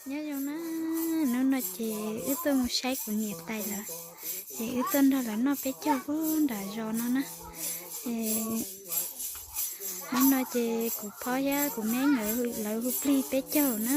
Nyob zoo na, hnub no ces wb tuaj mus saib kuv niam tais lawm, ces wb tuaj nrog lawv noj peb caug puag nram zos no na. Es hnub no ces kuv phob thiab kuv me nkawd lawv hu plig peb caug na.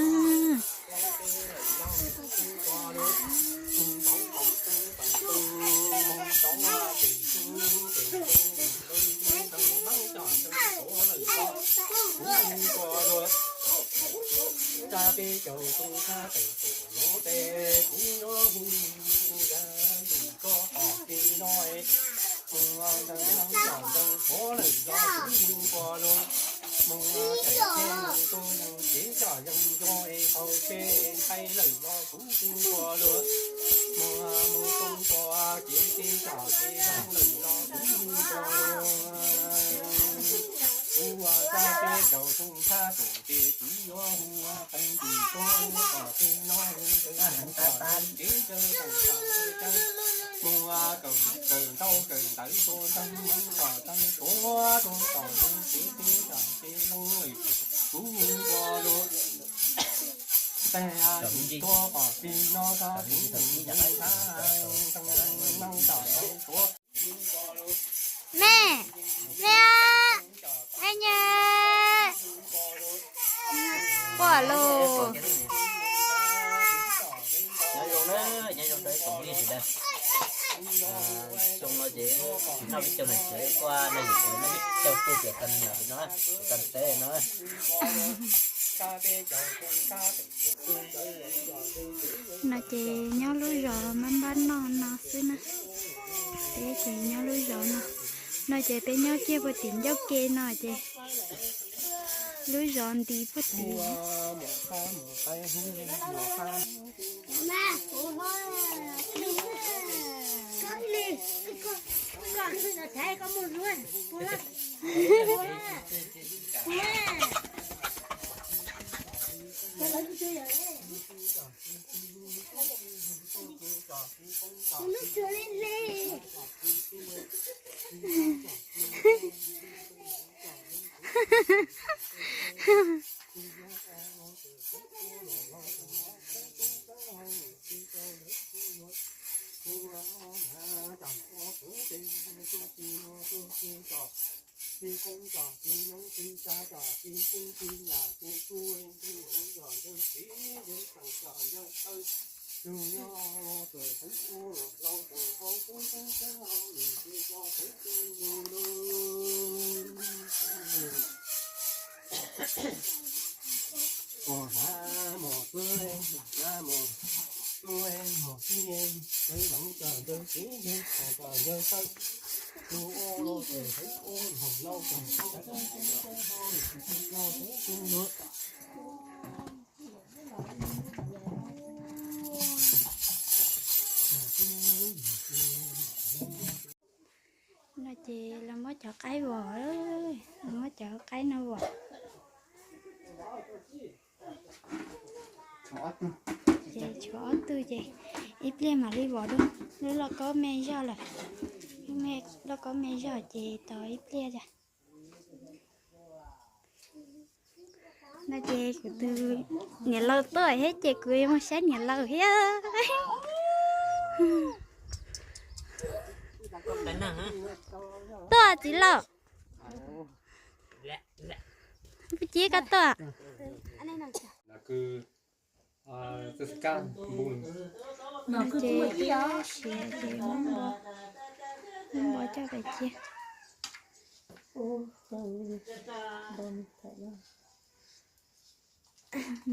Me, me, a nya, quaj lauj. Nyob zoo na, nyob zoo rau ib tsoom niam txiv na. Xyoo no ces noj peb caug na, ces kuj noj peb caug kuj peb tau me nyuam li no, peb tau teb no. No ces nyob lub zos mab npab noj no xwb na. Peb ces nyob lub zos no, no ces peb nyob kiag puag tim ncauj ke no ces lub zos nti puag tim. No ces los muab cov qaib vos, los muab cov qaib no vos. Ces tshuav ob tug ces ib pliag mam li vov dua. Lub lauj kaub me zog lawm, lub lauj kaub me zog ces tos ib pliag. No ces kuv tus niam laus tuaj thiab ces kuv yuav mus saib niam laus thiab. Tuaj txiv laus. Puas civ koj tuaj? Ces siav ces muab npo, muab npo coj pais cia.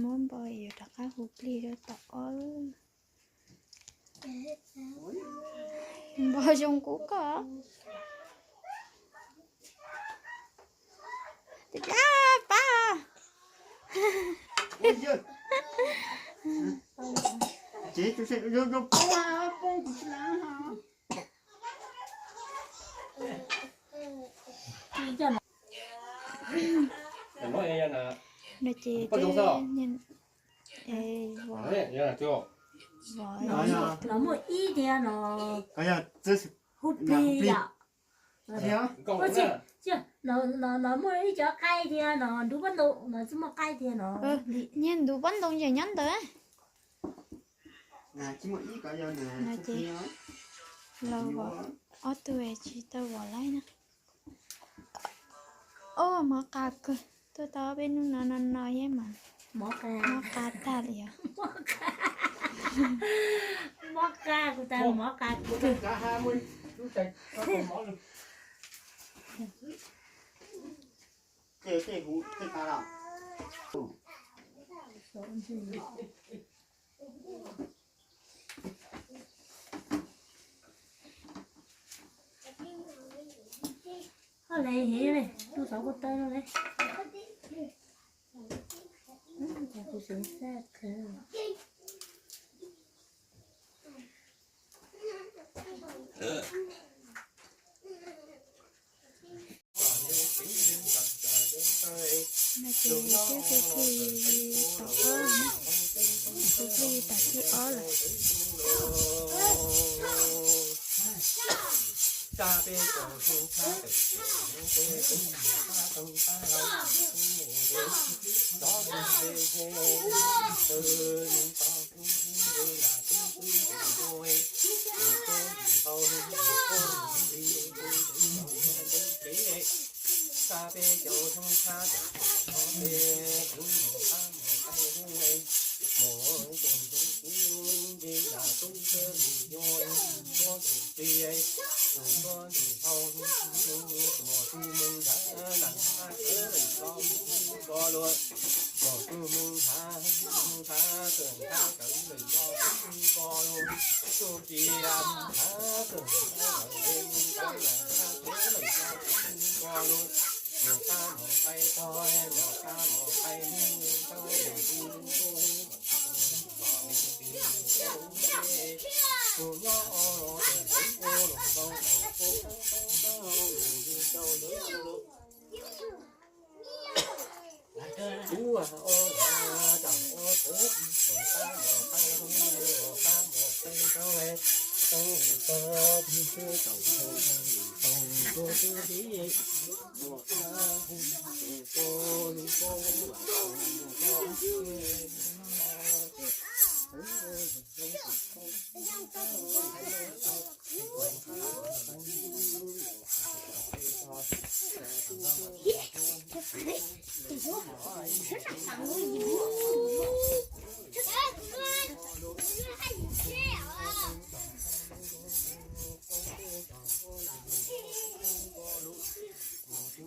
Muab npo yuav rov qab hu plig rau tom ob. Npo zoo kub koj. Pab. No ces vov, vov, no muaj ib tiag no. Hu plig yom. No muaj ib cov qaib tiag no, ntuv pob ntoo no twb muaj qaib tiag no. Nyiag ntuv pob ntoo ces nyob ntawd. No ces los vom ob tug tsis tau vom laib na. Ob mov qab kawg, tuaj tau ob peb hnub no no no yeej mas mob qab tag li os. Mob qab, kuv tas mob qab kawg. Ho le hev le, tus xov ko taw no le. Kuv xeev xaj kawg. No ces twb kuv plig tom ob, kuv plig tom thib ob lawm.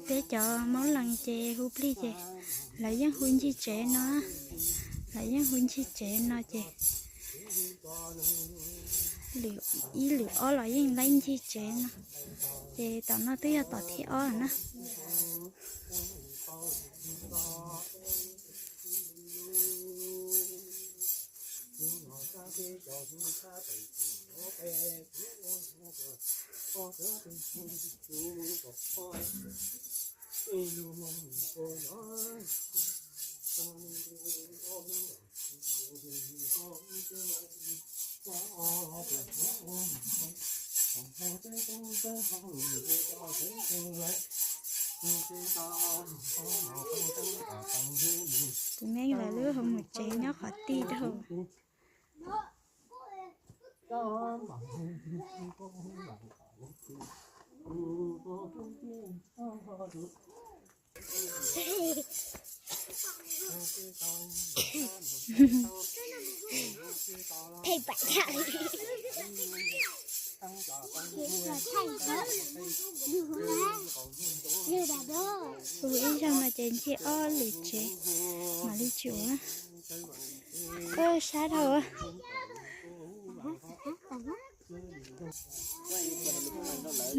Peb cov Moob Lees ces hu plig ces lawv yeej hu ncig tsev no, lawv yeej hu ncig tsev no ces ib lwm ob los yeej laib ncig tsev no. Ces tom no twb yog tom thib ob na. Tus neeg lawv lub hauv mus tsev nyob qhov tij rau. Ua ib zaug no ces ncig ob lwm tsev mam li tsuas. Sab dhau.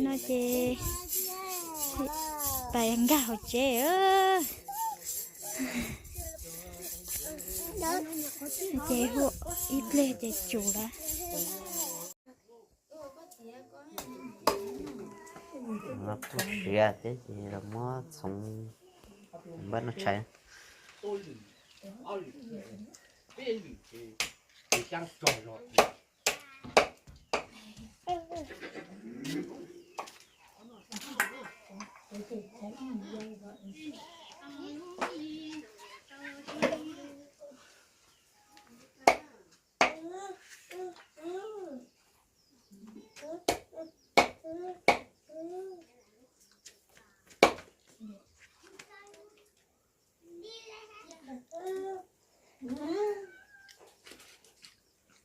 No ces pais nkag hauv tsev. Ces hu ib pliag ces tsum lawm. Kuj siav thiab ces los muab txhoov npaj noj tshais.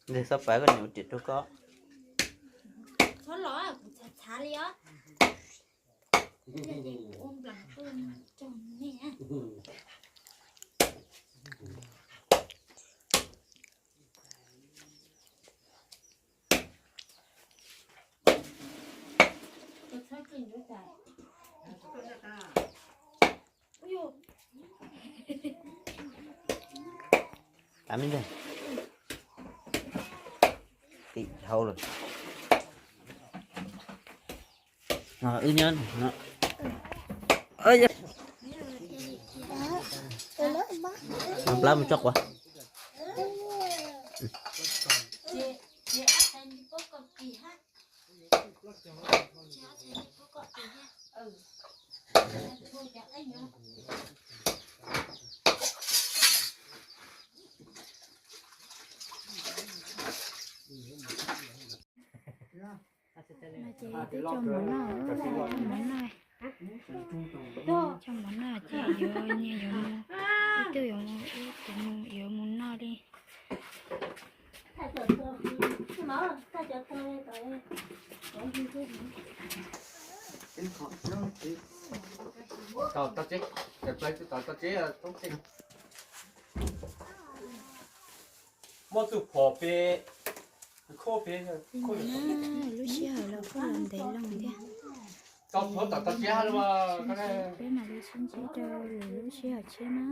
Ntshe xav pab koj niam ua riam rau koj. Txhob los, kuv txhav txhav li os. Ua nplas tuaj cog nej. Txhob tsis ntub tas. Ua, me ntag. Tim dhau lawm. No wb nyob no. No plab mus tso quav. No ces twb tso mov noj, tso mov noj, tso mov noj ces yuav nyias yuav mus, ib tug yuav mus, ib tug yuav mus noj li. Muab tus phom pem, lub sij hawm los kuj los ntev loo thiab. Peb mam li sib ntsib rau lwm lub sij hawm tshiab na.